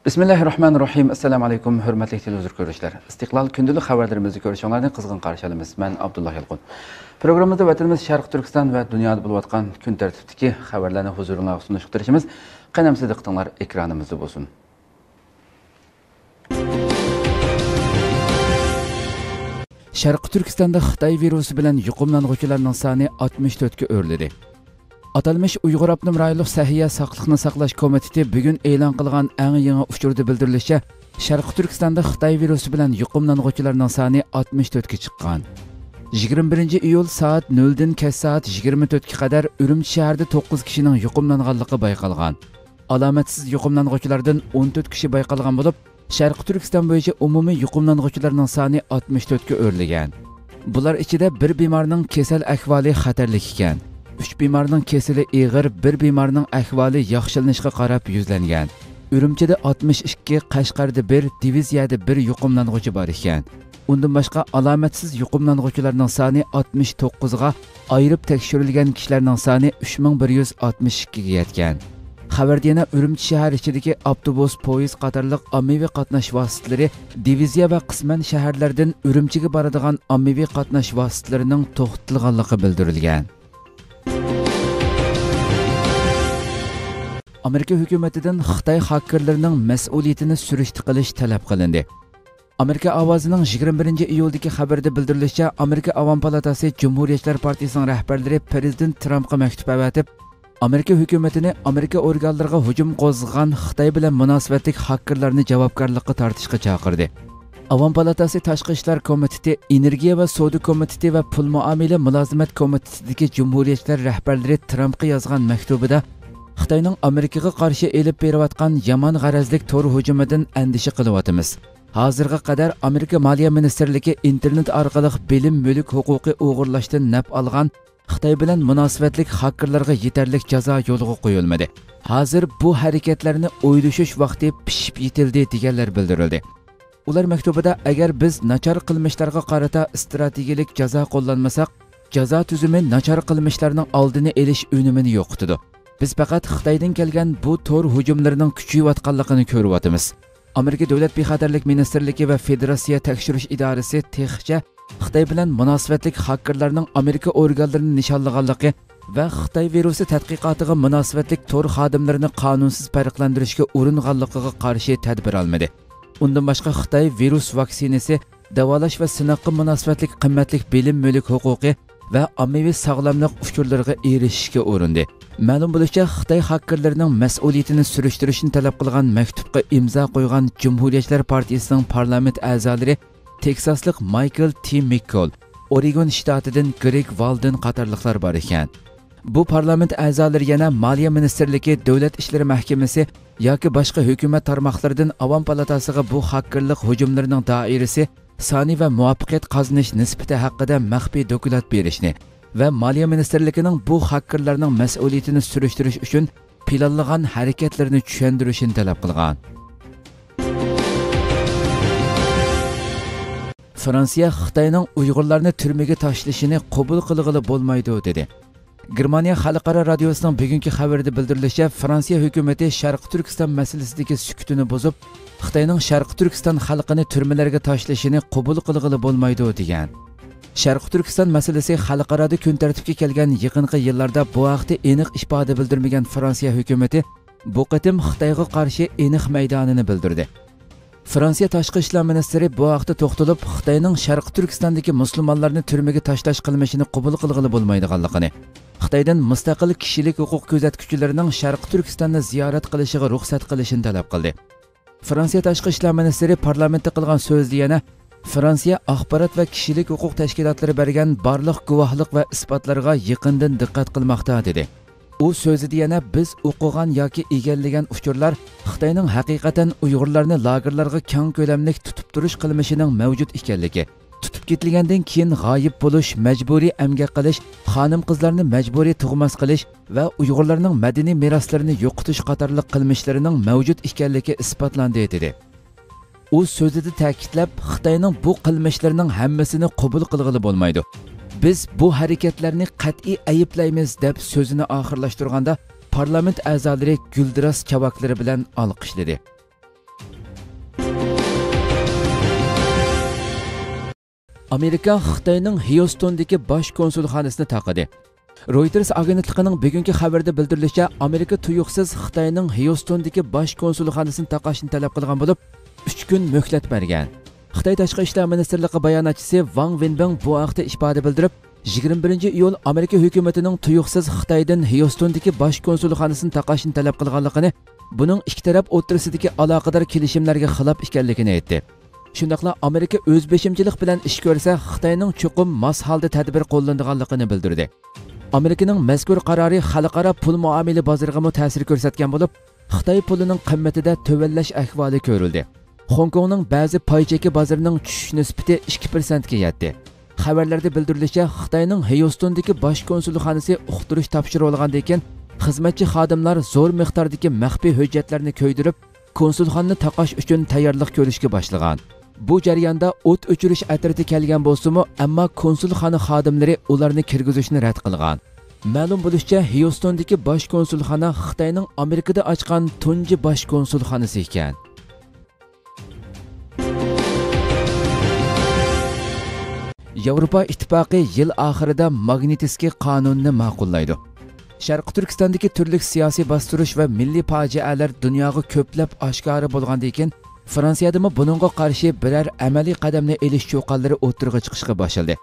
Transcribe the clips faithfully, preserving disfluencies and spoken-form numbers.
بىسمىللاھىررەھمانىررەھىم. ئەسسالامۇ ئەلەيكۇم، ھۆرمەتلىك تېلېۋىزور كۆرۈشلەر. ئىستىقلال كۈندىلىك خەۋەرلىرىمىزنى كۆرۈشۈڭلارنى قىزغىن قارشى ئالىمىز. مەن ئابدۇللا يالقۇن. پروگراممىمىزدا ۋەتىنىمىز شەرقىي تۈركىستان ۋە دۇنيادا بولۇۋاتقان كۈن تەرتىپتىكى خەۋەرلەرنى ھۇزۇرۇڭلارغا سۇنۇشقا تىرىشىمىز. قېنى ئەمىسە دىققىتىڭلار ئېكرانىمىزدا بولسۇن. شەرقىي تۈركىستاندا خىتاي ۋىرۇسى بىلەن يۇقۇملانغۇچىلارنىڭ سانى ئاتمىش تۆتكە ئۆرلىدى. ئاتالمىش ئۇيغۇر ئاپتونوم رايونلۇق سەھىيە ساقلىقنى ساقلاش كومىتېتى بۈگۈن ئېلان قىلغان ئەڭ يېڭى ئۇچۇردا بىلدۈرۈلۈشىچە، شەرقىي تۈركىستاندا خىتاي ۋىرۇسى بىلەن يۇقۇملانغۇچىلارنىڭ سانى ئاتمىش تۆتكە چىققان. يىگىرمە بىرىنچى ئىيۇل سائەت نۆلدىن كەچ سائەت يىگىرمە تۆتكە قەدەر ئۈرۈمچى شەھىرىدە توققۇز كىشىنىڭ يۇقۇملانغانلىقى بايقالغان. ئالامەتسىز يۇقۇملانغۇچىلاردىن ئون تۆت كىشى بايقالغان بولۇپ، شەرقىي تۈركىستان بويىچە ئومۇمىي يۇقۇملانغۇچىلارنىڭ سانى ئاتمىش تۆتكە ئۆرلىگەن. بۇلار ئىچىدە بىر بىمارنىڭ كېسەل ئەھۋالى خەتەرلىك ئىكەن، ئۈچ بىمارنىڭ كېسىلى ئېغىر، بىر بىمارنىڭ ئەھۋالى ياخشىلىنىشقا قاراپ يۈزلەنگەن. ئۈرۈمچىدە ئاتمىش ئىككى، قەشقەردە بىر، دىۋىزىيەدە بىر يۇقۇملانغۇچى بار ئىكەن. ئۇندىن باشقا، ئالامەتسىز يۇقۇملانغۇچىلارنىڭ سانى ئاتمىش توققۇزغا، ئايرىپ تەكشۈرۈلگەن كىشىلەرنىڭ سانى ئۈچ مىڭ بىر يۈز ئاتمىش ئىككىگە يەتكەن. خەۋەردە يەنە ئۈرۈمچى شەھەر ئىچىدىكى ئاپتوبۇس، پويىز قاتارلىق ئاممىۋى قاتناش ۋاسىتىلىرى دىۋىزىيە ۋە قىسمەن شەھەرلەردىن ئۈرۈمچىگە بارىدىغان ئاممىۋى قاتناش ۋاسىتىلىرىنىڭ توختىتىلغانلىقى بىلدۈرۈلگەن. ئامېرىكا ھۆكۈمىتىدىن خىتاي خاكېرلىرىنىڭ مەسئۇلىيىتىنى سۈرۈشتە قىلىش تەلەپ قىلىندى. ئامېرىكا ئاۋازىنىڭ يىگىرمە بىرىنچى ئىيۇلدىكى خەۋىرىدە بىلدۈرۈلۈشىچە، ئامېرىكا ئاۋام پالاتاسى جۇمھۇرىيەتچىلەر پارتىيىسىنىڭ رەھبەرلىرى پىرېزىدېنت ترامپقا مەكتۇپ ئەۋەتىپ، ئامېرىكا ھۆكۈمىتىنى ئامېرىكا ئورگانلىرىغا ھۇجۇم قوزغىغان خىتاي بىلەن مۇناسىۋەتلىك خاكېرلارنى جاۋابكارلىققا تارتىشقا چاقىردى. ئاۋام پالاتاسى تاشقى ئىشلار كومىتېتى، ئېنېرگىيە ۋە سودا كومىتېتى ۋە پۇل مۇئامىلە مۇلازىمەت كومىتېتىدىكى جۇمھۇرىيەتچىلەر رەھبەرلىرى ترامپقا يازغان مەكتۇبىدا، خىتاينىڭ ئامېرىكىغا قارشى ئېلىپ بېرىۋاتقان يامان غەرەزلىك تور ھۇجۇمىدىن ئەندىشە قىلىۋاتىمىز. ھازىرغا قەدەر ئامېرىكا مالىيە مىنىستىرلىكى ئىنتېرنېت ئارقىلىق بىلىم مۈلۈك ھوقۇقى ئوغرىلاشتىن نەپ ئالغان خىتاي بىلەن مۇناسىۋەتلىك خاكېرلارغا يېتەرلىك جازا يولغا قويۇلمىدى. ھازىر بۇ ھەرىكەتلەرنى ئويلىشىش ۋاقتى پىشىپ يېتىلدى، دېگەنلەر بىلدۈرۈلدى. ئۇلار مەكتۇبىدا، ئەگەر بىز ناچار قىلمىشلارغا قارىتا ئىستراتېگىيەلىك جازا قوللانمىساق، جازا تۈزۈمى ناچار قىلمىشلارنىڭ ئالدىنى ئېلىش ئۈنۈمىنى يوقىتىدۇ. بىز پەقەت خىتايدىن كەلگەن بۇ تور ھۇجۇملىرىنىڭ كۈچىيىۋاتقانلىقىنى كۆرۈۋاتىمىز. ئامېرىكا دۆلەت بىخەتەرلىك مىنىستىرلىكى ۋە فېدېراتسىيە تەكشۈرۈش ئىدارىسى تېخىچە خىتاي بىلەن مۇناسىۋەتلىك خاكېرلارنىڭ ئامېرىكا ئورگانلىرىنى نىشانلىغانلىقى ۋە خىتاي ۋىرۇسى تەتقىقاتىغا مۇناسىۋەتلىك تور خادىملىرىنى قانۇنسىز پەرقلەندۈرۈشكە ئۇرۇنغانلىقىغا قارشى تەدبىر ئالمىدى. ئۇندىن باشقا، خىتاي ۋىرۇس ۋاكسىنىسى، داۋالاش ۋە سىناققا مۇناسىۋەتلىك قىممەتلىك بىلىم مۈلۈك ھوقۇقى ۋە ئاممىۋى ساغلاملىق ئۇچۇرلىرىغا ئېرىشىشكە ئۇرۇندى. مەلۇم بولۇشىچە، خىتاي خاكېرلىرىنىڭ مەسئۇلىيىتىنى سۈرۈشتۈرۈشنى تەلەپ قىلغان مەكتۇپقا ئىمزا قويغان جۇمھۇرىيەتچىلەر پارتىيىسىنىڭ پارلامېنت ئەزالىرى تېكساسلىق مايكل تى مىككول، ئورېگون شتاتىدىن گرېگ ۋالدېن قاتارلىقلار بار ئىكەن. بۇ پارلامېنت ئەزالىرى يەنە مالىيە مىنىستىرلىكى، دۆلەت ئىشلىرى مەھكىمىسى ياكى باشقا ھۆكۈمەت تارماقلىرىدىن ئاۋام پالاتاسىغا بۇ خاكېرلىق ھۇجۇملىرىنىڭ دائىرىسى، سانى ۋە مۇۋەپپەقىيەت قازىنىش نىسبىتى ھەققىدە مەخپىي دوكلات بېرىشنى ۋە مالىيە مىنىستىرلىكىنىڭ بۇ خاكېرلارنىڭ مەسئۇلىيىتىنى سۈرۈشتۈرۈش ئۈچۈن پىلانلىغان ھەرىكەتلىرىنى چۈشەندۈرۈشىنى تەلەپ قىلغان. فرانسىيە خىتاينىڭ ئۇيغۇرلارنى تۈرمىگە تاشلىشىنى قوبۇل قىلغىلى بولمايدۇ، دېدى. گېرمانىيە خەلقئارا رادىيوسىنىڭ بۈگۈنكى خەۋىرىدە بىلدۈرۈلۈشىچە، فرانسىيە ھۆكۈمىتى شەرقىي تۈركىستان مەسىلىسىدىكى سۈكۈتىنى بۇزۇپ، خىتاينىڭ شەرقىي تۈركىستان خەلقىنى تۈرمىلەرگە تاشلىشىنى قوبۇل قىلغىلى بولمايدۇ، دېگەن. شەرقىي تۈركىستان مەسىلىسى خەلقئارادا كۈن تەرتىپكە كەلگەن يېقىنقى يىللاردا بۇ ھەقتە ئېنىق ئىپادە بىلدۈرمىگەن فرانسىيە ھۆكۈمىتى بۇ قېتىم خىتايغا قارشى ئېنىق مەيدانىنى بىلدۈردى. فرانسىيە تاشقى ئىشلار مىنىستىرى بۇ ھەقتە توختىلىپ، خىتاينىڭ شەرقىي تۈركىستاندىكى مۇسۇلمانلارنى تۈرمىگە تاشلاش قىلمىشىنى قوبۇل قىلغىلى بولمايدىغانلىقىنى، خىتايدىن مۇستەقىل كىشىلىك ھوقۇق كۆزەتكۈچىلىرىنىڭ شەرقىي تۈركىستاننى زىيارەت قىلىشىغا رۇخسەت قىلىشىنى تەلەپ قىلدى. فرانسىيە تاشقى ئىشلار مىنىستىرى پارلامېنتتا قىلغان سۆزىدە يەنە، فرانسىيە ئاخبارات ۋە كىشىلىك ھوقۇق تەشكىلاتلىرى بەرگەن بارلىق گۇۋاھلىق ۋە ئىسپاتلارغا يېقىندىن دىققەت قىلماقتا، دېدى. ئۇ سۆزىدە يەنە، بىز ئوقۇغان ياكى ئىگىلىگەن ئۇچۇرلار خىتاينىڭ ھەقىقەتەن ئۇيغۇرلارنى لاگېرلارغا كەڭ كۆلەملىك تۇتۇپ تۇرۇش قىلمىشىنىڭ مەۋجۇت ئىكەنلىكى، تۇتۇپ كېتىلگەندىن كېيىن غايىب بولۇش، مەجبۇرىي ئەمگەك قىلىش، خانىم-قىزلارنى مەجبۇرىي تۇغماس قىلىش ۋە ئۇيغۇرلارنىڭ مەدەنىي مىراسلىرىنى يوقىتىش قاتارلىق قىلمىشلىرىنىڭ مەۋجۇت ئىكەنلىكى ئىسپاتلاندى، دېدى. ئۇ سۆزىدە تەكىتلەپ، خىتاينىڭ بۇ قىلمىشلىرىنىڭ ھەممىسىنى قوبۇل قىلغىلى بولمايدۇ. بىز بۇ ھەرىكەتلەرنى قەتئىي ئەيىبلەيمىز، دەپ سۆزىنى ئاخىرلاشتۇرغاندا، پارلامېنت ئەزالىرى گۈلدۈراس چاۋاكلىرى بىلەن ئالقىشلىدى. ئامېرىكا خىتاينىڭ خيۇستوندىكى باش كونسۇلخانىسىنى تاقىدى. رويتېرس ئاگېنتلىقىنىڭ بۈگۈنكى خەۋىرىدە بىلدۈرۈلۈشىچە، ئامېرىكا تۇيۇقسىز خىتاينىڭ خيۇستوندىكى باش كونسۇلخانىسىنى تاقاشنى تەلەپ قىلغان بولۇپ، ئۈچ كۈن مۆھلەت بەرگەن. خىتاي تاشقى ئىشلار مىنىستىرلىقى باياناتچىسى ۋاڭ ۋېنبىڭ بۇ ھەقتە ئىپادە بىلدۈرۈپ، يىگىرمە بىرىنچى ئىيۇل ئامېرىكا ھۆكۈمىتىنىڭ تۇيۇقسىز خىتايدىن خيۇستوندىكى باش كونسۇلخانىسىنى تاقاشنى تەلەپ قىلغانلىقىنى، بۇنىڭ ئىككى تەرەپ ئوتتۇرىسىدىكى ئالاقىدار كېلىشىملەرگە خىلاپ ئىكەنلىكىنى ئېيتتى. شۇنداقلا ئامېرىكا ئۆزبېشىمچىلىق بىلەن ئىش كۆرسە، خىتاينىڭ چوقۇم ماس ھالدا تەدبىر قوللىنىدىغانلىقىنى بىلدۈردى. ئامېرىكىنىڭ مەزكۇر قارارى خەلقئارا پۇل مۇئامىلە بازىرىغىمۇ تەسىر كۆرسەتكەن بولۇپ، خىتاي پۇلىنىڭ قىممىتىدە تۆۋەنلەش ئەھۋالى كۆرۈلدى. خوڭكوڭنىڭ بەزى پاي چېكى بازىرىنىڭ چۈشۈش نىسبىتى ئىككى پىرسەنتكە يەتتى. خەۋەرلەردە بىلدۈرۈلۈشىچە، خىتاينىڭ خيۇستوندىكى باش كونسۇلخانىسى ئۇقتۇرۇش تاپشۇرۇۋالغاندىن كېيىن، خىزمەتچى خادىملار زور مىقداردىكى مەخپىي ھۆججەتلەرنى كۆيدۈرۈپ، كونسۇلخانىنى تاقاش ئۈچۈن تەييارلىق كۆرۈشكە باشلىغان. بۇ جەرياندا ئوت ئۆچۈرۈش ئەترىتى كەلگەن بولسىمۇ، ئەمما كونسۇلخانا خادىملىرى ئۇلارنى كىرگۈزۈشنى رەت قىلغان. مەلۇم بولۇشىچە، خيۇستوندىكى باش كونسۇلخانا خىتاينىڭ ئامېرىكىدا ئاچقان تۇنجى باش كونسۇلخانىسى ئىكەن. ياۋروپا ئىتتىپاقى يىل ئاخىرىدا ماگنىتسكىي قانۇنىنى ماقۇللايدۇ. شەرقىي تۈركىستاندىكى تۈرلۈك سىياسىي باستۇرۇش ۋە مىللىي پاجىئەلەر دۇنياغا كۆپلەپ ئاشكارا بولغاندىن كېيىن، فرانسىيەدىمۇ بۇنىڭغا قارشى بىرەر ئەمەلىي قەدەمنى ئېلىش چۇقانلىرى ئوتتۇرىغا چىقىشقا باشلىدى.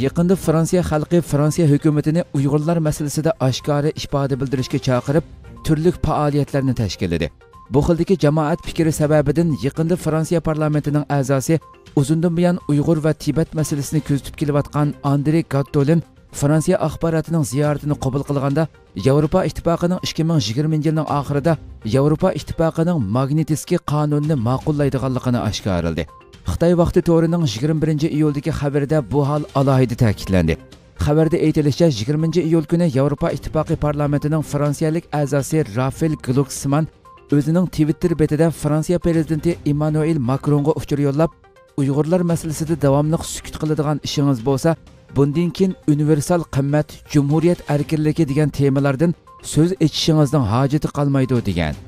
يېقىندا فرانسىيە خەلقى فرانسىيە ھۆكۈمىتىنى ئۇيغۇرلار مەسىلىسىدە ئاشكارا ئىپادە بىلدۈرۈشكە چاقىرىپ، تۈرلۈك پائالىيەتلەرنى تەشكىللىدى. بۇ خىلدىكى جامائەت پىكرى سەۋەبىدىن يېقىندا فرانسىيە پارلامېنتىنىڭ ئەزاسى، ئۇزۇندىن بۇيان ئۇيغۇر ۋە تىبەت مەسىلىسىنى كۆزىتىپ كېلىۋاتقان ئاندرې گاتتولىن فرانسىيە ئاخباراتىنىڭ زىيارىتىنى قوبۇل قىلغاندا، ياۋروپا ئىتتىپاقىنىڭ ئىككى مىڭ يىگىرمىنچى يىلنىڭ ئاخىرىدا ياۋروپا ئىتتىپاقىنىڭ ماگنىتسكىي قانۇنىنى ماقۇللايدىغانلىقىنى ئاشكارىلىدى. خىتاي ۋاقتى تورىنىڭ يىگىرمە بىرىنچى ئىيۇلدىكى خەۋىرىدە بۇ ھال ئالاھىدە تەكىتلەندى. خەۋەردە ئېيتىلىشىچە، يىگىرمىنچى ئىيۇل كۈنى ياۋروپا ئىتتىپاقى پارلامېنتىنىڭ فرانسىيەلىك ئەزاسى رافېل گلۇكسمان ئۆزىنىڭ تىۋىتتېر بېتىدە فرانسىيە پىرېزىدېنتى ئىممانۇئېل ماكرونغا ئۇچۇر يوللاپ، ئۇيغۇرلار مەسىلىسىدە داۋاملىق سۈكۈت قىلىدىغان ئىشىڭىز بولسا، بۇندىن كېيىن ئۇنىۋېرسال قىممەت، جۇمھۇرىيەت ئەركىنلىكى دېگەن تېمىلاردىن سۆز ئېچىشىڭىزنىڭ ھاجىتى قالمايدۇ، دېگەن.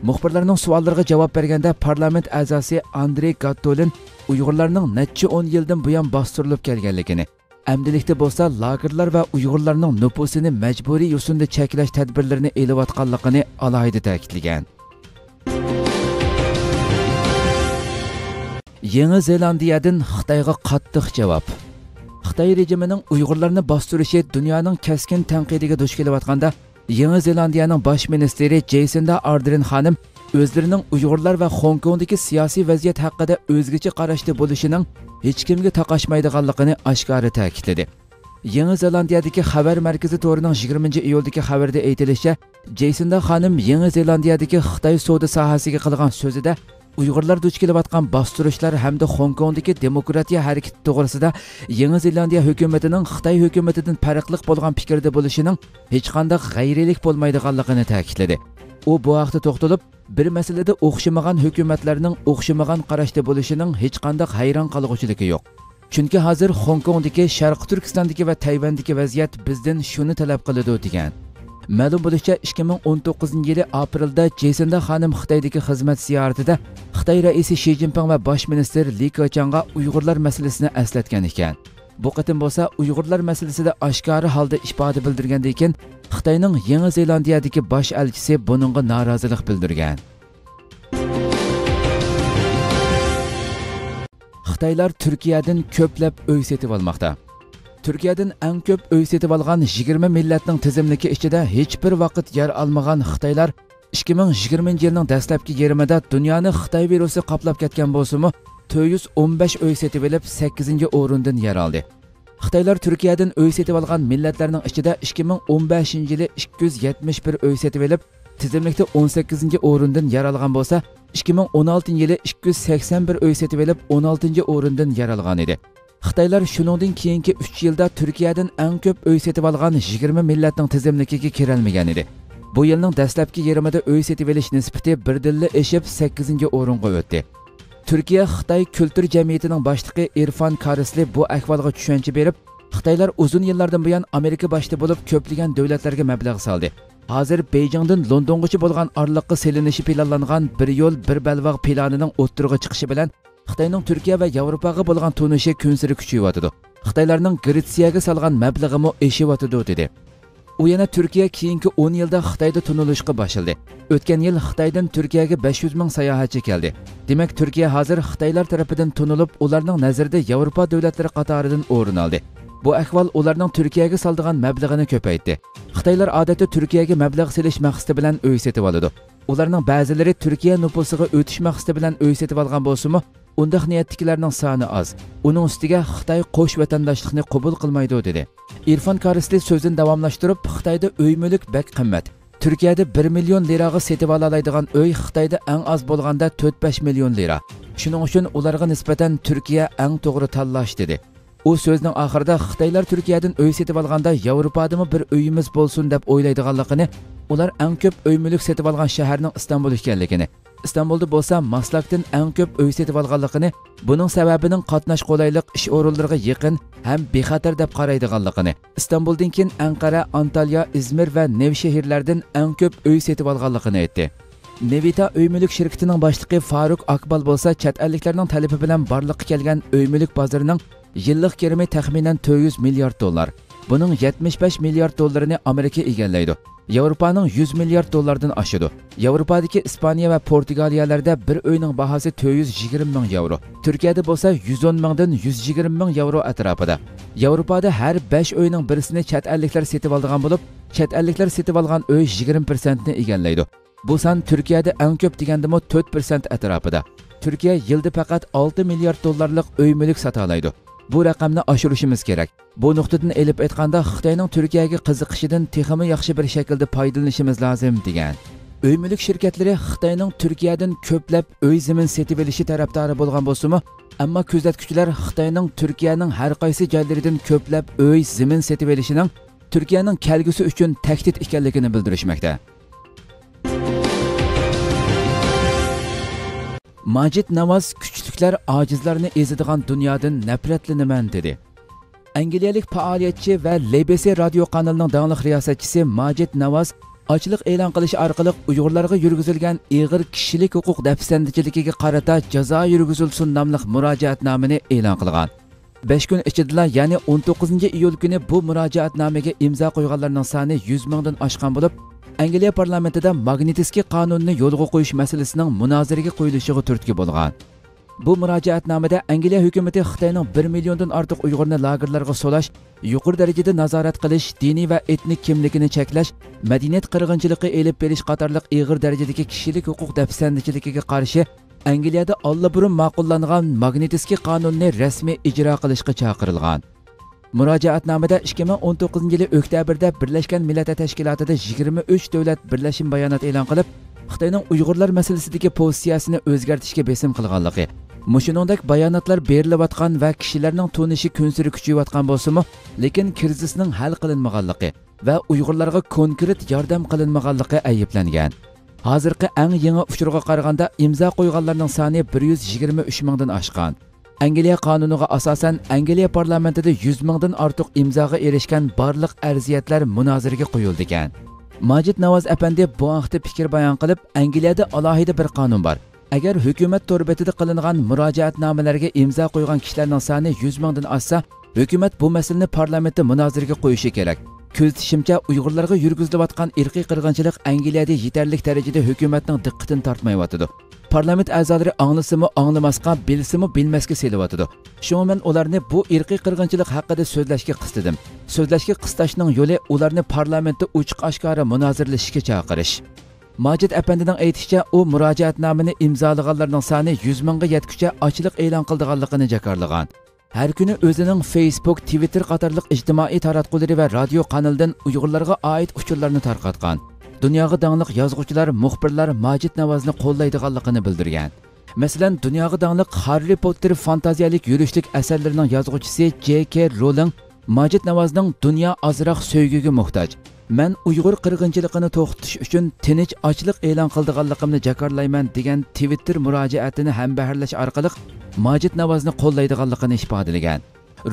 مۇخبىرلارنىڭ سوئاللىرىغا جاۋاب بەرگەندە، پارلامېنت ئەزاسى ئاندرېي گاتتولىن ئۇيغۇرلارنىڭ نەچچە ئون يىلدىن بۇيان باستۇرۇلۇپ كەلگەنلىكىنى، ئەمدىلىكتە بولسا لاگېرلار ۋە ئۇيغۇرلارنىڭ نوپۇسىنى مەجبۇرىي يوسۇندا چەكلەش تەدبىرلىرىنى ئېلىۋاتقانلىقىنى ئالاھىدە تەكىتلىگەن. يېڭى زېلاندىيەدىن خىتايغا قاتتىق جاۋاب. خىتاي رېجىمىنىڭ ئۇيغۇرلارنى باستۇرۇشى دۇنيانىڭ كەسكىن تەنقىدىگە دۇچ كېلىۋاتقاندا، يېڭى زېلاندىيەنىڭ باش مىنىستىرى جېسىندا ئاردېرن خانىم ئۆزلىرىنىڭ ئۇيغۇرلار ۋە خوڭكوڭدىكى سىياسىي ۋەزىيەت ھەققىدە ئۆزگىچە قاراشتا بولۇشىنىڭ ھېچكىمگە تاقاشمايدىغانلىقىنى ئاشكارا تەكىتلىدى. يېڭى زېلاندىيەدىكى خەۋەر مەركىزى تورىنىڭ يىگىرمىنچى ئىيۇلدىكى خەۋىرىدە ئېيتىلىشىچە، جېسىندا خانىم يېڭى زېلاندىيەدىكى خىتاي سودا ساھەسىگە قىلغان سۆزىدە، ئۇيغۇرلار دۇچ كېلىۋاتقان باستۇرۇشلار ھەمدە خوڭكوڭدىكى دېموكراتىيە ھەرىكىتى توغرىسىدا يېڭى زېلاندىيە ھۆكۈمىتىنىڭ خىتاي ھۆكۈمىتىدىن پەرقلىق بولغان پىكىردە بولۇشىنىڭ ھېچقانداق غەيرىيلىك بولمايدىغانلىقىنى تەكىتلىدى. ئۇ بۇ ھەقتە توختىلىپ، بىر مەسىلىدە ئوخشىمىغان ھۆكۈمەتلەرنىڭ ئوخشىمىغان قاراشتا بولۇشىنىڭ ھېچقانداق ھەيران قالغۇچىلىكى يوق. چۈنكى ھازىر خوڭكوڭدىكى، شەرقىي تۈركىستاندىكى ۋە تەيۋەندىكى ۋەزىيەت بىزدىن شۇنى تەلەپ قىلىدۇ، دېگەن. مەلۇم بولۇشىچە، ئىككى مىڭ ئون توققۇزىنچى يىلى ئاپرېلدا جېسىندا خانىم خىتايدىكى خىزمەت زىيارىتىدە خىتاي رەئىسى شى جىنپىڭ ۋە باش مىنىستىر لى كېچياڭغا ئۇيغۇرلار مەسىلىسىنى ئەسلەتكەن ئىكەن. بۇ قېتىم بولسا ئۇيغۇرلار مەسىلىسىدە ئاشكارا ھالدا ئىپادە بىلدۈرگەندىن كېيىن، خىتاينىڭ يېڭى زېلاندىيەدىكى باش ئەلچىسى بۇنىڭغا نارازىلىق بىلدۈرگەن. خىتايلار تۈركىيەدىن كۆپلەپ ئۆي سېتىۋالماقتا. تۈركىيەدىن ئەڭ كۆپ ئۆي سېتىۋالغان يىگىرمە مىللەتنىڭ تىزىملىكى ئىچىدە ھېچبىر ۋاقىت يەر ئالمىغان خىتايلار ئىككى مىڭ يىگىرمىنچى يىلنىڭ دەسلەپكى يېرىمىدا دۇنيانى خىتاي ۋىرۇسى قاپلاپ كەتكەن بولسىمۇ، تۆت يۈز ئون بەش ئۆي سېتىۋېلىپ، سەككىزىنچى ئورۇندىن يەر ئالدى. خىتايلار تۈركىيەدىن ئۆي سېتىۋالغان مىللەتلەرنىڭ ئىچىدە ئىككى مىڭ ئون بەشىنچى يىلى ئىككى يۈز يەتمىش بىر ئۆي سېتىۋېلىپ، تىزىملىكتە ئون سەككىزىنچى ئورۇندىن يەر ئالغان بولسا، ئىككى مىڭ ئون ئالتىنچى يىلى ئىككى يۈز سەكسەن بىر ئۆي سېتىۋېلىپ، ئون ئالتىنچى ئورۇندىن يەر ئالغان ئىدى. خىتايلار شۇنىڭدىن كېيىنكى ئۈچ يىلدا تۈركىيەدىن ئەڭ كۆپ ئۆي سېتىۋالغان يىگىرمە مىللەتنىڭ تىزىملىكىگە كىرەلمىگەن ئىدى. بۇ يىلنىڭ دەسلەپكى يېرىمىدا ئۆي سېتىۋېلىش نىسبىتى بىردىنلا ئېشىپ، سەككىزىنچى ئورۇنغا ئۆتتى. تۈركىيە خىتاي كۈلتۈر جەمئىيىتىنىڭ باشلىقى ئىرفان كارىسلى بۇ ئەھۋالغا چۈشەنچە بېرىپ، خىتايلار ئۇزۇن يىللاردىن بۇيان ئامېرىكا باشتا بولۇپ كۆپلىگەن دۆلەتلەرگە مەبلەغ سالدى. ھازىر بېيجىڭدىن لوندونغىچە بولغان ئارىلىققا سېلىنىشى پىلانلانغان بىر يول، بىر بەلباغ پىلانىنىڭ ئوتتۇرىغا چىقىشى بىلەن، خىتاينىڭ تۈركىيە ۋە ياۋروپاغا بولغان تونۇشى كۈنسېرى كۈچىيىۋاتىدۇ. خىتايلارنىڭ گرېتسىيەگە سالغان مەبلىغىمۇ ئېشىۋاتىدۇ، دېدى. ئۇ يەنە تۈركىيە كېيىنكى ئون يىلدا خىتايدا تونۇلۇشقا باشلىدى. ئۆتكەن يىل خىتايدىن تۈركىيەگە بەش يۈز مىڭ ساياھەتچى كەلدى. دېمەك، تۈركىيە ھازىر خىتايلار تەرىپىدىن تونۇلۇپ، ئۇلارنىڭ نەزىرىدە ياۋروپا دۆلەتلىرى قاتارىدىن ئورۇن ئالدى. بۇ ئەھۋال ئۇلارنىڭ تۈركىيەگە سالىدىغان مەبلىغىنى كۆپەيتتى. خىتايلار ئادەتتە تۈركىيەگە مەبلەغ سېلىش مەقسىتى بىلەن ئۆي سېتىۋالىدۇ. ئۇلارنىڭ بەزىلىرى تۈركىيە نوپۇسىغا ئۆتۈش مەقسىتى بىلەن ئۆي سېتىۋالغان بولسىمۇ، ئۇنداق نىيەتتىكىلەرنىڭ سانى ئاز. ئۇنىڭ ئۈستىگە خىتاي قوش ۋەتەنداشلىقنى قوبۇل قىلمايدۇ، دېدى. ئىرفان كارىسلى سۆزىنى داۋاملاشتۇرۇپ، خىتايدا ئۆي مۈلۈك بەك قىممەت. تۈركىيەدە بىر مىليون لىراغا سېتىۋالالايدىغان ئۆي خىتايدا ئەڭ ئاز بولغاندا تۆت بەش مىليون لىرا. شۇنىڭ ئۈچۈن ئۇلارغا نىسبەتەن تۈركىيە ئەڭ توغرا تاللاش، دېدى. ئۇ سۆزىنىڭ ئاخىرىدا خىتايلار تۈركىيەدىن ئۆي سېتىۋالغاندا ياۋروپادىمۇ بىر ئۆيىمىز بولسۇن دەپ ئويلايدىغانلىقىنى، ئۇلار ئەڭ كۆپ ئۆي مۈلۈك سېتىۋالغان شەھەرنىڭ ئىستانبۇل ئىكەنلىكىنى، ئىستانبۇلدا بولسا ماسلاكتىن ئەڭ كۆپ ئۆي سېتىۋالغانلىقىنى، بۇنىڭ سەۋەبىنىڭ قاتناش قولايلىق، ئىش ئورۇنلىرىغا يېقىن ھەم بىخەتەر دەپ قارايدىغانلىقىنى، ئىستانبۇلدىن كېيىن ئەنقەرە، ئانتاليا، ئىزمىر ۋە نېفشېھىرلەردىن ئەڭ كۆپ ئۆي سېتىۋالغانلىقىنى ئېيتتى. نېۋىتا ئۆي مۈلۈك شىركىتىنىڭ باشلىقى فاروق ئاكبال بولسا چەت ئەللىكلەرنىڭ تەلىپى بىلەن بارلىققا كەلگەن ئۆي مۈلۈك بازىرىنىڭ يىللىق كىرىمى تەخمىنەن تۆت يۈز مىليارد دوللار. بۇنىڭ يەتمىش بەش مىليارد دوللىرىنى ئامېرىكا ئىگىلەيدۇ. ياۋروپانىڭ يۈز مىليارد دوللاردىن ئاشىدۇ. ياۋروپادىكى ئىسپانىيە ۋە پورتۇگالىيەلەردە بىر ئۆينىڭ باھاسى تۆت يۈز يىگىرمە مىڭ ياۋرو. تۈركىيەدە بولسا يۈز ئون مىڭدىن يۈز يىگىرمە مىڭ ياۋرو ئەتراپىدا. ياۋروپادا ھەر بەش ئۆينىڭ بىرسىنى چەت ئەللىكلەر سېتىۋالىدىغان بولۇپ، چەت ئەللىكلەر سېتىۋالغان ئۆي يىگىرمە پىرسەنتنى ئىگىلەيدۇ. بۇ سان تۈركىيەدە ئەڭ كۆپ دېگەندىمۇ تۆت پىرسەنت ئەتراپىدا. تۈركىيە يىلدا پەقەت ئالتە مىليارد دوللارلىق ئۆي مۈلۈك ساتالايدۇ. بۇ رەقەمنى ئاشۇرۇشىمىز كېرەك. بۇ نۇقتىدىن ئېلىپ ئېيتقاندا، خىتاينىڭ تۈركىيەگە قىزىقىشىدىن تېخىمۇ ياخشى بىر شەكىلدە پايدىلىنىشىمىز لازىم، دېگەن. ئۆي مۈلۈك شىركەتلىرى خىتاينىڭ تۈركىيەدىن كۆپلەپ ئۆي زېمىن سېتىۋېلىشى تەرەپدارى بولغان بولسىمۇ، ئەمما كۆزەتكۈچىلەر خىتاينىڭ تۈركىيەنىڭ ھەر قايسى جايلىرىدىن كۆپلەپ ئۆي زېمىن سېتىۋېلىشىنىڭ تۈركىيەنىڭ كەلگۈسى ئۈچۈن تەھدىت ئىكەنلىكىنى بىلدۈرۈشمەكتە. ماجىد ناۋاز «كۈچلۈكلەر ئاجىزلارنى ئېزىدىغان دۇنيادىن نەپرەتلىنىمەن» دېدى. ئەنگلىيەلىك پائالىيەتچى ۋە لې بې سې رادىيو قانىلىنىڭ داڭلىق رىياسەتچىسى ماجىد ناۋاز ئاچلىق ئېلان قىلىش ئارقىلىق ئۇيغۇرلارغا يۈرگۈزۈلگەن ئېغىر كىشىلىك ھوقۇق دەپسەندىچىلىكىگە قارىتا جازا يۈرگۈزۈلسۇن ناملىق مۇراجىئەتنامىنى ئېلان قىلغان. بەش كۈن ئىچىدىلا، يەنى ئون توققۇزىنچى ئىيۇل كۈنى بۇ مۇراجىئەتنامىگە ئىمزا قويغانلارنىڭ سانى يۈز مىڭدىن ئاشقان بولۇپ، ئەنگلىيە پارلامېنتىدا ماگنىتسكىي قانۇنىنى يولغا قويۇش مەسىلىسىنىڭ مۇنازىرىگە قويۇلۇشىغا تۈرتكە بولغان. بۇ مۇراجىئەتنامىدە ئەنگلىيە ھۆكۈمىتى خىتاينىڭ بىر مىليوندىن ئارتۇق ئۇيغۇرنى لاگېرلارغا سولاش، يۇقىرى دەرىجىدە نازارەت قىلىش، دىنىي ۋە ئېتنىك كىملىكىنى چەكلەش، مەدەنىيەت قىرغىنچىلىقى ئېلىپ بېرىش قاتارلىق ئېغىر دەرىجىدىكى كىشىلىك ھوقۇق دەپسەندىچىلىكىگە قارشى ئەنگلىيەدە ئاللىبۇرۇن ماقۇللانغان ماگنىتسكىي قانۇننى رەسمىي ئىجرا قىلىشقا چاقىرىلغان. مۇراجىئەتنامىدە ئىككى مىڭ ئون توققۇزىنچى يىلى ئۆكتەبىردە بىرلەشكەن مىللەتلەر تەشكىلاتىدا يىگىرمە ئۈچ دۆلەت بىرلەشمە بايانات ئېلان قىلىپ، خىتاينىڭ ئۇيغۇرلار مەسىلىسىدىكى پوزىتسىيەسىنى ئۆزگەرتىشكە بېسىم قىلغانلىقى، مۇشۇنىڭدەك باياناتلار بېرىلىۋاتقان ۋە كىشىلەرنىڭ تونۇشى كۈنسېرى كۈچىيىۋاتقان بولسىمۇ، لېكىن كىرىزىسنىڭ ھەل قىلىنمىغانلىقى ۋە ئۇيغۇرلارغا كونكرېت ياردەم قىلىنمىغانلىقى ئەيىبلەنگەن. ھازىرقى ئەڭ يېڭى ئۇچۇرغا قارىغاندا، ئىمزا قويغانلارنىڭ سانى بىر يۈز يىگىرمە ئۈچ مىڭدىن ئاشقان. ئەنگلىيە قانۇنىغا ئاساسەن، ئەنگلىيە پارلامېنتىدا يۈز مىڭدىن ئارتۇق ئىمزاغا ئېرىشكەن بارلىق ئەرزىيەتلەر مۇنازىرىگە قويۇلىدىكەن. ماجىد ناۋاز ئەپەندى بۇ ھەقتە پىكىر بايان قىلىپ، ئەنگلىيەدە ئالاھىدە بىر قانۇن بار. ئەگەر ھۆكۈمەت تور بېتىدە قىلىنغان مۇراجىئەتنامىلەرگە ئىمزا قويغان كىشىلەرنىڭ سانى يۈز مىڭدىن ئاشسا، ھۆكۈمەت بۇ مەسىلىنى پارلامېنتتا مۇنازىرىگە قويۇشى كېرەك. كۆزىتىشىمچە، ئۇيغۇرلارغا يۈرگۈزۈلۈۋاتقان ئىرقىي قىرغىنچىلىق ئەنگلىيەدە يېتەرلىك دەرىجىدە ھۆكۈمەتنىڭ دىققىتىنى تارتمايۋاتىدۇ. پارلامېنت ئەزالىرى ئاڭلىسىمۇ ئاڭلىماسقا، بىلسىمۇ بىلمەسكە سېلىۋاتىدۇ. شۇڭا مەن ئۇلارنى بۇ ئىرقىي قىرغىنچىلىق ھەققىدە سۆزلەشكە قىستىدىم. سۆزلەشكە قىستاشنىڭ يولى ئۇلارنى پارلامېنتتا ئوچۇق ئاشكارا مۇنازىرىلىشىشكە چاقىرىش. ماجىد ئەپەندىنىڭ ئېيتىشىچە، ئۇ مۇراجىئەتنامىنى ئىمزالىغانلارنىڭ سانى يۈز مىڭغا يەتكۈچە ئاچلىق ئېلان قىلىدىغانلىقىنى جاكارلىغان. ھەر كۈنى ئۆزىنىڭ فېيسبۇك، تىۋىتتېر قاتارلىق ئىجتىمائىي تاراتقۇلىرى ۋە رادىيو قانىلىدىن ئۇيغۇرلارغا ئائىت ئۇچۇرلارنى تارقاتقان. دۇنياغا داڭلىق يازغۇچىلار، مۇخبىرلار ماجىد ناۋازنى قوللايدىغانلىقىنى بىلدۈرگەن. مەسىلەن، دۇنياغا داڭلىق خاررى پوتتېر فانتازىيەلىك يۈرۈشلۈك ئەسەرلىرىنىڭ يازغۇچىسى جې كې رولىڭ ماجىد ناۋازنىڭ «دۇنيا ئازراق سۆيگۈگە موھتاج. مەن ئۇيغۇر قىرغىنچىلىقىنى توختىتىش ئۈچۈن تىنچ ئاچلىق ئېلان قىلىدىغانلىقىمنى جاكارلايمەن» دېگەن تىۋىتتېر مۇراجىئەتىنى ھەمبەھىرلەش ئارقىلىق ماجىد ناۋازنى قوللايدىغانلىقىنى ئىپادىلىگەن.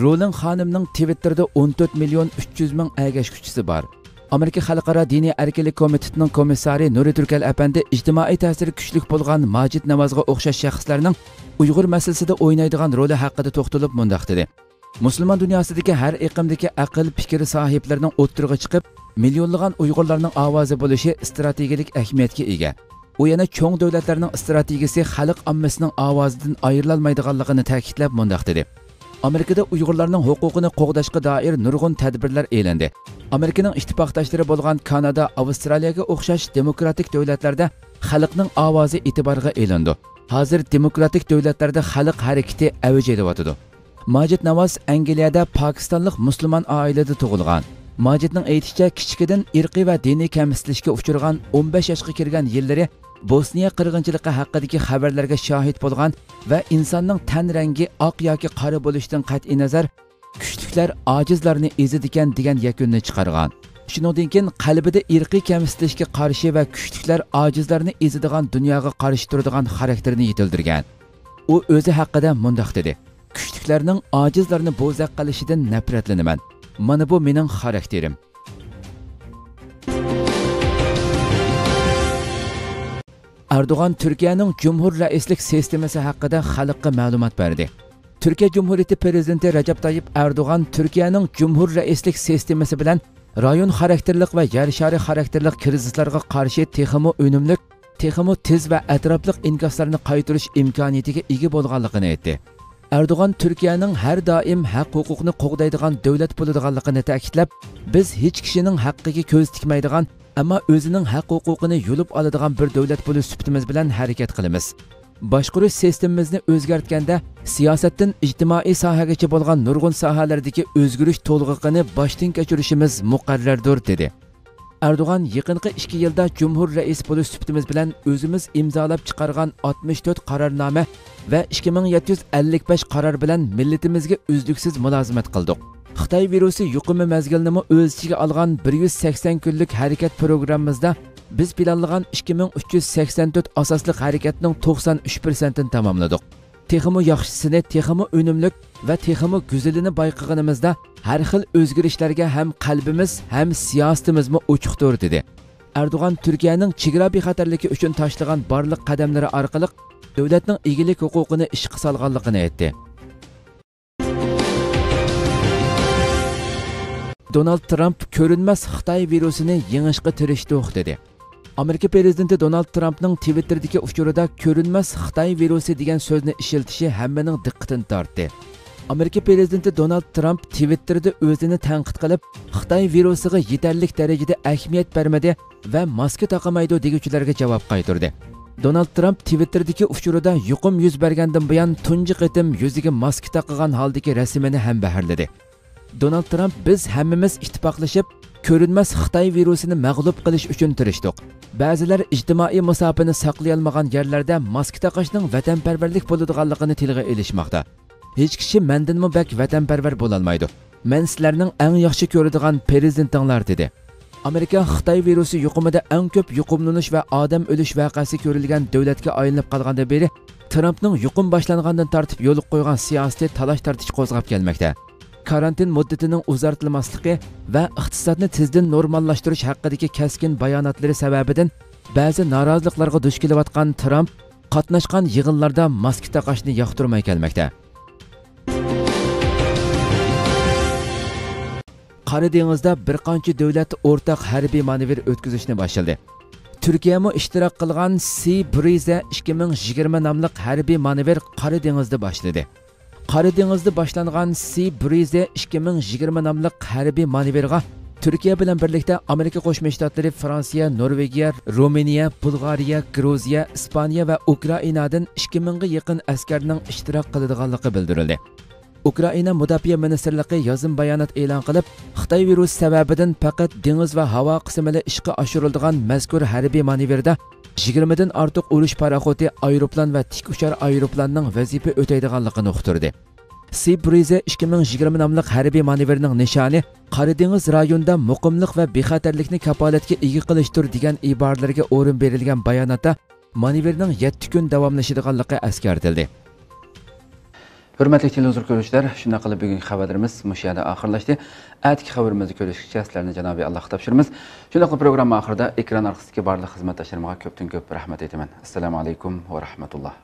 رولىڭ خانىمنىڭ تىۋىتتېردا ئون تۆت مىليون ئۈچ يۈز مىڭ ئەگەشكۈچىسى بار. ئامېرىكا خەلقئارا دىنىي ئەركىنلىك كومىتېتىنىڭ كومىسسارى نۇرى تۈركەل ئەپەندى ئىجتىمائىي تەسىرى كۈچلۈك بولغان ماجىد ناۋازغا ئوخشاش شەخسلەرنىڭ ئۇيغۇر مەسىلىسىدە ئوينايدىغان رولى ھەققىدە توختىلىپ مۇنداق دېدى: مۇسۇلمان دۇنياسىدىكى ھەر ئېقىمدىكى ئەقىل، پىكىر ساھىبلىرىنىڭ ئوتتۇرىغا چىقىپ، مىليونلىغان ئۇيغۇرلارنىڭ ئاۋازى بولۇشى ئىستراتېگىيەلىك ئەھمىيەتكە ئىگە. ئۇ يەنە چوڭ دۆلەتلەرنىڭ ئىستراتېگىيىسى خەلق ئاممىسىنىڭ ئاۋازىدىن ئايرىلالمايدىغانلىقىنى تەكىتلەپ مۇنداق دېدى: ئامېرىكىدا ئۇيغۇرلارنىڭ ھوقۇقىنى قوغداشقا دائىر نۇرغۇن تەدبىرلەر ئېلىندى. ئامېرىكىنىڭ ئىتتىپاقداشلىرى بولغان كانادا، ئاۋسترالىيەگە ئوخشاش دېموكراتىك دۆلەتلەردە خەلقنىڭ ئاۋازى ئېتىبارغا ئېلىنىدۇ. ھازىر دېموكراتىك دۆلەتلەردە خەلق ھەرىكىتى ئەۋج ئېلىۋاتىدۇ. ماجىد ناۋاز ئەنگلىيەدە پاكىستانلىق مۇسۇلمان ئائىلىدە تۇغۇلغان. ماجىدنىڭ ئېيتىشىچە، كىچىكىدىن ئىرقىي ۋە دىنىي كەمسىتىلىشكە ئۇچرىغان. ئون بەش ياشقا كىرگەن يىللىرى بوسنىيە قىرغىنچىلىقى ھەققىدىكى خەۋەرلەرگە شاھىت بولغان ۋە ئىنساننىڭ تەن رەڭگى ئاق ياكى قارا بولۇشىدىن قەتئىينەزەر، كۈچلۈكلەر ئاجىزلارنى ئېزىدىكەن دېگەن يەكۈننى چىقارغان. شۇنىڭدىن كېيىن قەلبىدە ئىرقىي كەمسىتىلىشكە قارشى ۋە كۈچلۈكلەر ئاجىزلارنى ئېزىدىغان دۇنياغا قارشى تۇرىدىغان خاراكتېرىنى يېتىلدۈرگەن. ئۇ ئۆزى ھەققىدە مۇنداق دېدى: كۈچلۈكلەرنىڭ ئاجىزلارنى بوزەك قىلىشىدىن نەپرەتلىنىمەن. مانا بۇ مېنىڭ خاراكتېرىم. ئەردوغان تۈركىيەنىڭ جۇمھۇر رەئىسلىك سىستېمىسى ھەققىدە خەلققە مەلۇمات بەردى. تۈركىيە جۇمھۇرىيىتى پىرېزىدېنتى رەجەپ تايىپ ئەردوغان تۈركىيەنىڭ جۇمھۇر رەئىسلىك سىستېمىسى بىلەن رايون خاراكتېرلىق ۋە يەر شارى خاراكتېرلىق كىرىزىسلارغا قارشى تېخىمۇ ئۈنۈملۈك، تېخىمۇ تېز ۋە ئەتراپلىق ئىنكاسلارنى قايتۇرۇش ئىمكانىيىتىگە ئىگە بولغانلىقىنى ئېيتتى. ئەردوغان تۈركىيەنىڭ ھەر دائىم ھەق ھوقۇقنى قوغدايدىغان دۆلەت بولىدىغانلىقىنى تەكىتلەپ، بىز ھېچ كىشىنىڭ ھەققىگە كۆز تىكمەيدىغان، ئەمما ئۆزىنىڭ ھەق ھوقۇقىنى يۇلۇپ ئالىدىغان بىر دۆلەت بولۇش سۈپىتىمىز بىلەن ھەرىكەت قىلىمىز. باشقۇرۇش سىستېمىمىزنى ئۆزگەرتكەندە، سىياسەتتىن ئىجتىمائىي ساھەگىچە بولغان نۇرغۇن ساھەلەردىكى ئۆزگىرىش تولغىقىنى باشتىن كەچۈرۈشىمىز مۇقەررەردۇر، دېدى. ئەردوغان يېقىنقى ئىككى يىلدا جۇمھۇر رەئىسى بولۇش سۈپىتىمىز بىلەن ئۆزىمىز ئىمزالاپ چىقارغان ئاتمىش تۆت قارارنامە ۋە ئىككى مىڭ يەتتە يۈز ئەللىك بەش قارار بىلەن مىللىتىمىزگە ئۈزلۈكسىز مۇلازىمەت قىلدۇق. خىتاي ۋىرۇسى يۇقۇمى مەزگىلىنىمۇ ئۆز ئىچىگە ئالغان بىر يۈز سەكسەن كۈنلۈك ھەرىكەت پروگراممىمىزدا بىز پىلانلىغان ئىككى مىڭ ئۈچ يۈز سەكسەن تۆت ئاساسلىق ھەرىكەتنىڭ توقسان ئۈچ پىرسەنتىنى تاماملىدۇق. تېخىمۇ ياخشىسىنى، تېخىمۇ ئۈنۈملۈك ۋە تېخىمۇ گۈزىلىنى بايقىغىنىمىزدا، ھەر خىل ئۆزگىرىشلەرگە ھەم قەلبىمىز، ھەم سىياسىتىمىزمۇ ئوچۇقتۇر، دېدى. ئەردوغان تۈركىيەنىڭ چېگرا بىخەتەرلىكى ئۈچۈن تاشلىغان بارلىق قەدەملىرى ئارقىلىق دۆلەتنىڭ ئىگىلىك ھوقۇقىنى ئىشقا سالغانلىقىنى ئېيتتى. دونالد ترامپ كۆرۈنمەس خىتاي ۋىرۇسىنى يېڭىشقا تىرىشتۇق، دېدى. ئامېرىكا پىرېزىدېنتى دونالد ترامپنىڭ تىۋىتتېردىكى ئۇچۇرىدا كۆرۈنمەس خىتاي ۋىرۇسى دېگەن سۆزنى ئىشلىتىشى ھەممىنىڭ دىققىتىنى تارتتى. ئامېرىكا پىرېزىدېنتى دونالد ترامپ تىۋىتتېردا ئۆزىنى تەنقىد قىلىپ، خىتاي ۋىرۇسىغا يېتەرلىك دەرىجىدە ئەھمىيەت بەرمىدى ۋە ماسكا تاقىمايدۇ دېگۈچىلەرگە جاۋاب قايتۇردى. دونالد ترامپ تىۋىتتېردىكى ئۇچۇرىدا يۇقۇم يۈز بەرگەندىن بۇيان تۇنجى قېتىم يۈزىگە ماسكا تاقىغان ھالدىكى رەسىمىنى ھەمبەھىرلىدى. دونالد ترامپ، بىز ھەممىمىز ئىتتىپاقلىشىپ، كۆرۈنمەس خىتاي ۋىرۇسىنى مەغلۇپ قىلىش ئۈچۈن تىرىشتۇق. بەزىلەر ئىجتىمائىي مۇساپىنى ساقلىيالمىغان يەرلەردە ماسكا تاقاشنىڭ ۋەتەنپەرۋەرلىك بولىدىغانلىقىنى تىلغا ئېلىشماقتا. ھېچ كىشى مەندىنمۇ بەك ۋەتەنپەرۋەر بولالمايدۇ. مەن سىلەرنىڭ ئەڭ ياخشى كۆرىدىغان پىرېزىدېنتىڭلار، دېدى. ئامېرىكا خىتاي ۋىرۇسى يۇقۇمىدا ئەڭ كۆپ يۇقۇملىنىش ۋە ئادەم ئۆلۈش ۋەقەسى كۆرۈلگەن دۆلەتكە ئايلىنىپ قالغاندىن بېرى، ترامپنىڭ يۇقۇم باشلانغاندىن تارتىپ يولغا قويغان سىياسىتى تالاش-تارتىشقا قوزغاپ كەلمەكتە. كارانتىن مۇددىتىنىڭ ئۇزارتىلماسلىقى ۋە ئىقتىسادنى تېزدىن نورماللاشتۇرۇش ھەققىدىكى كەسكىن باياناتلىرى سەۋەبىدىن بەزى نارازىلىقلارغا دۇچ كېلىۋاتقان ترامپ قاتناشقان يىغىنلاردا ماسكا تاقاشنى ياقتۇرماي كەلمەكتە. قارا دېڭىزدا بىر قانچە دۆلەت ئورتاق ھەربىي مانېۋىر ئۆتكۈزۈشنى باشلىدى. تۈركىيەمۇ ئىشتىراك قىلغان سى برىزە ئىككى مىڭ يىگىرمە ناملىق ھەربىي مانېۋىر قارا دېڭىزدا باشلىدى. قارا دېڭىزدا باشلانغان سى برىزە ئىككى مىڭ يىگىرمە ناملىق ھەربىي مانېۋىرغا تۈركىيە بىلەن بىرلىكتە ئامېرىكا قوشما شتاتلىرى، فرانسىيە، نورۋېگىيە، رومىنىيە، بۇلغارىيە، گرۇزىيە، ئىسپانىيە ۋە ئۇكرائىنادىن ئىككى مىڭغا يېقىن ئەسكەرنىڭ ئىشتىراك قىلىدىغانلىقى بىلدۈرۈلدى. ئۇكرائىنا مۇداپىئە مىنىستىرلىقى يازما بايانات ئېلان قىلىپ، خىتاي ۋىرۇسى سەۋەبىدىن پەقەت دېڭىز ۋە ھاۋا قىسمىلا ئىشقا ئاشۇرۇلىدىغان مەزكۇر ھەربىي مانېۋىردا يىگىرمىدىن ئارتۇق ئۇرۇش پاراخوتى، ئايروپىلان ۋە تىك ئۇچار ئايروپىلاننىڭ ۋەزىپە ئۆتەيدىغانلىقىنى ئۇقتۇردى. سى برىزە ئىككى مىڭ يىگىرمە ناملىق ھەربىي مانېۋىرنىڭ نىشانى قارا دېڭىز رايونىدا مۇقىملىق ۋە بىخەتەرلىكنى كاپالەتكە ئىگە قىلىشتۇر، دېگەن ئىبارىلەرگە ئورۇن بېرىلگەن باياناتتا مانېۋىرنىڭ يەتتە كۈن داۋاملىشىدىغانلىقى ئەسكەرتىلدى. ھۆرمەتلىك تېلېۋىزور كۆرۈشلەر، شۇنداق قىلىپ بۈگۈنكى خەۋەرلىرىمىز مۇشۇ يەردە ئاخىرلاشتى. ئەتىكى خەۋىرىمىزدە كۆرۈشكىچە سىلەرنى جانابى ئاللاھقا تاپشۇرىمىز. شۇنداقلا پروگرامما ئاخىرىدا ئېكران ئارقىسىدىكى بارلىق خىزمەتداشلىرىمغا كۆپتىن كۆپ رەھمەت ئېيتىمەن. ئەسسالامۇ ئەلەيكۇم ۋە رەھمەتۇللاھ.